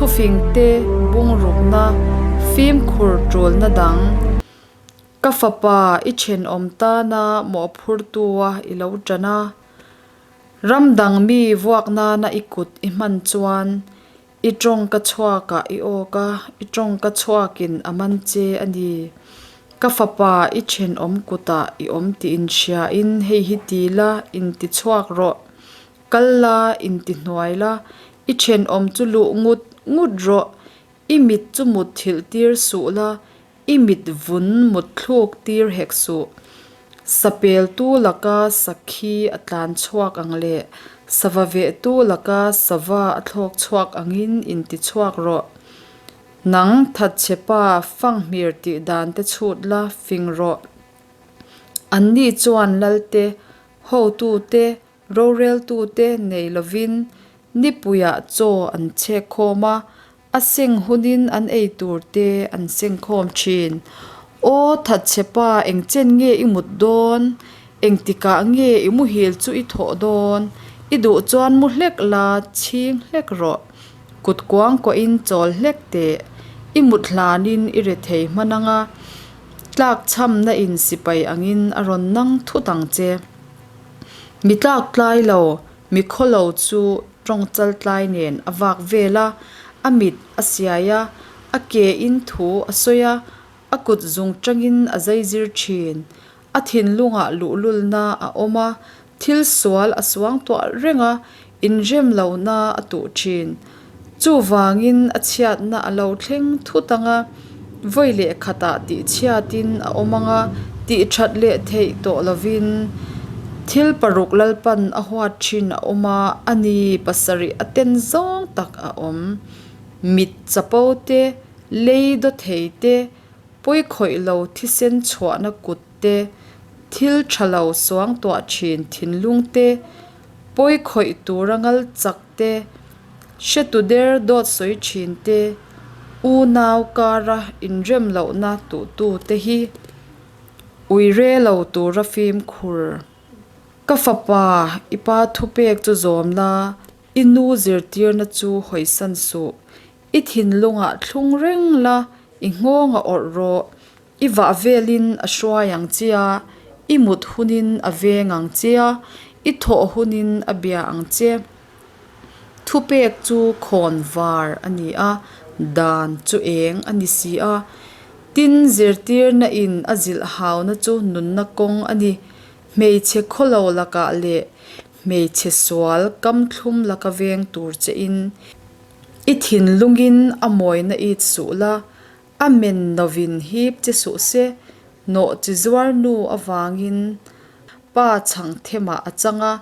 Thufingte bungrukna, fimkhur tulna dang. Ka fapa, i thenawm tana mawhphurtua i lo tan a. Ram dang mi vuak nana i kut i hman chuan i tawngka chhuakah i awk a, i tawngka chhuakin a man che a ni. Ka fapa, i thenawm kutah i awm tih inhriain hei hi ti la, intichhuak rawh. Kal la, intihnuai la, i thenawm chu luh ngut ngut rawh. I mit chu mut thilh tir suh la, i mit vun mut thluk tir hek suh. Sapeltu laka sakhi a tlan chhuak ang leh sava vehtu laka sava a thlawk chhuak angin inti chhuak rawh. Nang thatchhepa fanghmir tih dan te chhut la, fing rawh. Anni chuan Lalte, hotute, Roreltute nei lovin nipuiah chaw an chhek khawm a, a seng hunin an ei tur te an seng khawm thin. Aw thatchhe pa engchen nge i mut dawn? Engtikah nge i muhil chu i thawh dawn? I duh chuan mu hlek la, chhing hlek rawh. Kut kuang kuahin chawl hlek teh. I mut hlanin i re thei hman ang a, tlakchhamna in sipai angin a rawn nang thut ang che. Mi tlak tlai lo, mi khaw lo chu tawng chal tlai nen a vak vel a, a mit a siai a, a ke in thu a sawi a, a kut zung tangin a zai zir thin. A thinlungah luhlulna a awm a, thil sual a suang tuah reng a, inrem lohna a tuh thin. Chuvangin a chhiatna a lo thleng thut ang a, vawi leh khatah tihchhiatin a awm ang a, tihthat leh theih tawh lovin thil paruk Lalpan a huat thin a awm a, a ni pasarih a ten zawng tak a awm. Mit chapo te, lei dawthei te, Pawi khawih lo thisen chhuahna kut te, thil tha lo suang tuah thin thinlung te, pawi khawih tura ngal chak te, hretu der dawt sawi thin te, unau kara inrem lohna tuhtu te hi ui re lo tura fimkhur. Ka fapa, i pa thupek chu zawm la, i nu zirtirna chu hawisan suh. I thinlungah thlung reng la, i nghawng a awrh rawh. I vah velin a hruai ang che a, i mut hunin a veng ang che a, i thawh hunin a bia ang che. Thupek chu khawn var a ni a, dan chu eng a ni si a. Tin, zirtirna in a zilh hauna chu nunna kawng a ni. Hmeichhe khawlo lakah leh hmeichhe sual kamthlum laka veng tur che in I thinlungin a mawina it suh la, a men novin hip che suh se, nawh chi zuar nu avangin pa chhang themah a chang a,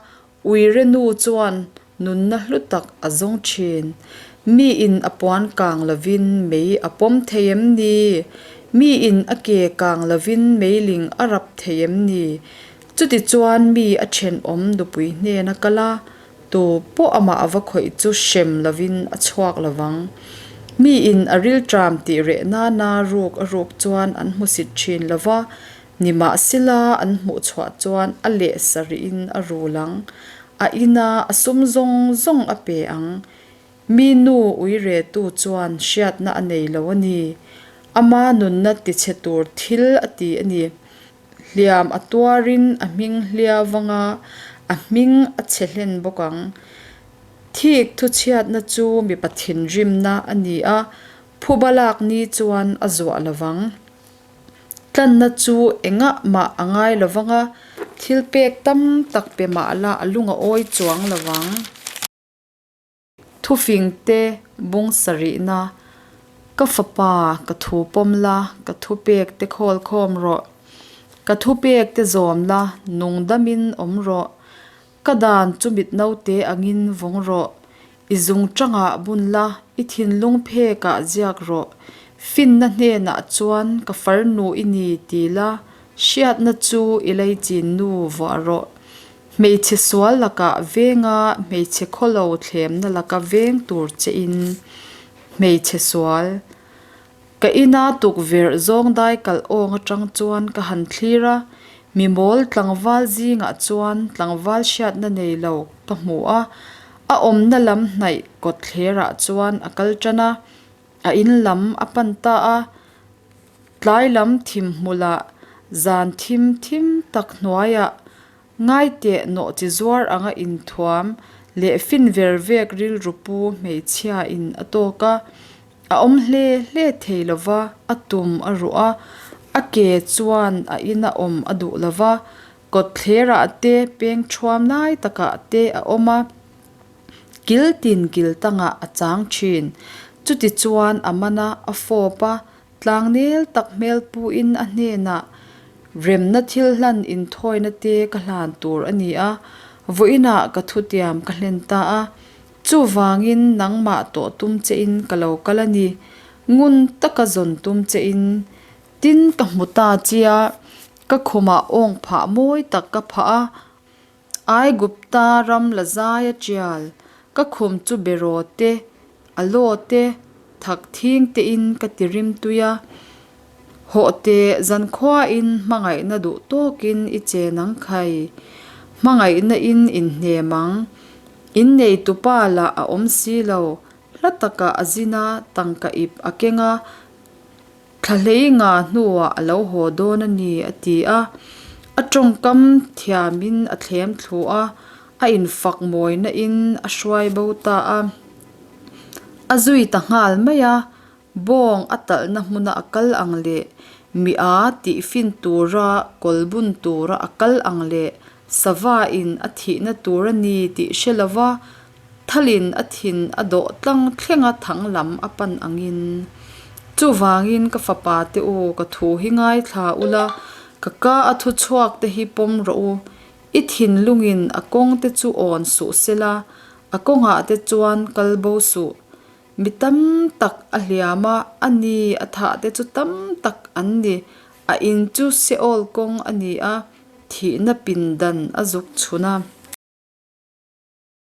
uire nu chuan nunna hlu tak a zawng thin. Miin a puan kang lovin mei a pawm thei em ni? Miin a ke kang lovin meiling a rap thei em ni? Chutichuan mi a thenawm nupui hnena kal a, Tu pawh amah a va khawih chu hrem lovin a chhuak lovang. Miin a rilṭam tih reh nana ruk a ruk chuan an hmusit ṭhin lova, nimahsela an hmuh chhuah chuan a leh sarihin a rul ang. A ina a sum zawng zawng a pe ang. Mi nu ui retu chuan hriatna a nei lo a ni. Ama nunna tichhe tur thil a ti a ni. Hliam a tuarin a hming hliau vang a, a hming a chhe hlen bawk ang. Thik thuchhiatna chu mipa thinrimna a ni a, phuba lak ni chuan a zuah lo vang. Tlanna chu engah mah a ngai lo vang a, thil pek tam tak pe mah la a lung a awi chuang lo vang. Thufingte bung sarihna, Ka fapa, ka thu pawm la, ka thupek te khawl khawm rawh. Ka thupek te zawm la, nung damin awm rawh. Ka dan chu mit naute angin vawng rawh. I zung tangah bun la, i thinlung phekah ziak rawh. Finna hnenah chuan ka farnu i ni ti la, hriatna chu i leichin nu vuah rawh. Hmeichhe sual lakah venga hmeichhe khawlo thlemna laka veng tur che in hmeichhe sual. Ka ina tukverh zawng dai kalh awng atang chuan ka han thlir a, mi mawl tlangval zingah chuan tlangval hriatna nei lo ka hmu a. A awmna lam hnaih kawtthlerah chuan a kal tan a, a in lam a pan ta a. Tlai lam thim hmulah zan thim thim tak hnuaiah ngaiteh nawh chi zuar anga inthuam leh fin ver vek rilru pu hmeichhia in a tawk a. A awm hle hle thei lo va, a tum a ruh a, a ke chuan a ina awm a duh lo va, kawtthlerah te peng thuam lai takah te a awm a, kil tin kil tangah a chang thin. Chuti chuan a man a, a fawp a, tlangnel tak hmel puin a hnenah remna thil hlan inthawina te ka hlan tur a ni a, vawiinah ka thutiam ka hlen ta a. Chuvangin nangmah tawh tum chein ka lo kal a ni, ngun taka zawn tum chein. Tin ka hmu ta chia, ka khumah awng phah mawi tak ka phah a, Aigupta ram la zai a tial, ka khum chu beraw te, alaw te, thak thing tein ka ti rim tui a. Hawh teh zankhuain hmangaihna duh tawkin i chen ang khai. Hmangaihna in inhnem ang. In neitupa lah a awm si lo. Hla takah a zin a, tangka ip a keng a, thla hlei nga hnuah a lo haw dawn a ni a ti a. A tawngkam thiamin a thlem thlu a, a infak mawina in a hruai bo ta a. A zui ta nghal mai a, Bawng a talhna hmuna a kal ang leh mi a tih fin tura kawl bun tura a kal ang leh sava in a thihna tur a ni tih hre lova thalin a thin a dawh tlang thlenga thang lam a pan angin. Chuvangin ka fapa te u ka thu hi ngaithla ula ka ka a thu chhuak te hi pawm rawh u. I thinlungin a kawng te chu awn suh sela a kawngah te chuan kal bo suh. Mi tam tak a hliam a, a ni a thah te chu tam tak an ni. A in chu Seol kawng a ni a, thihna pindan a zuk chhun a.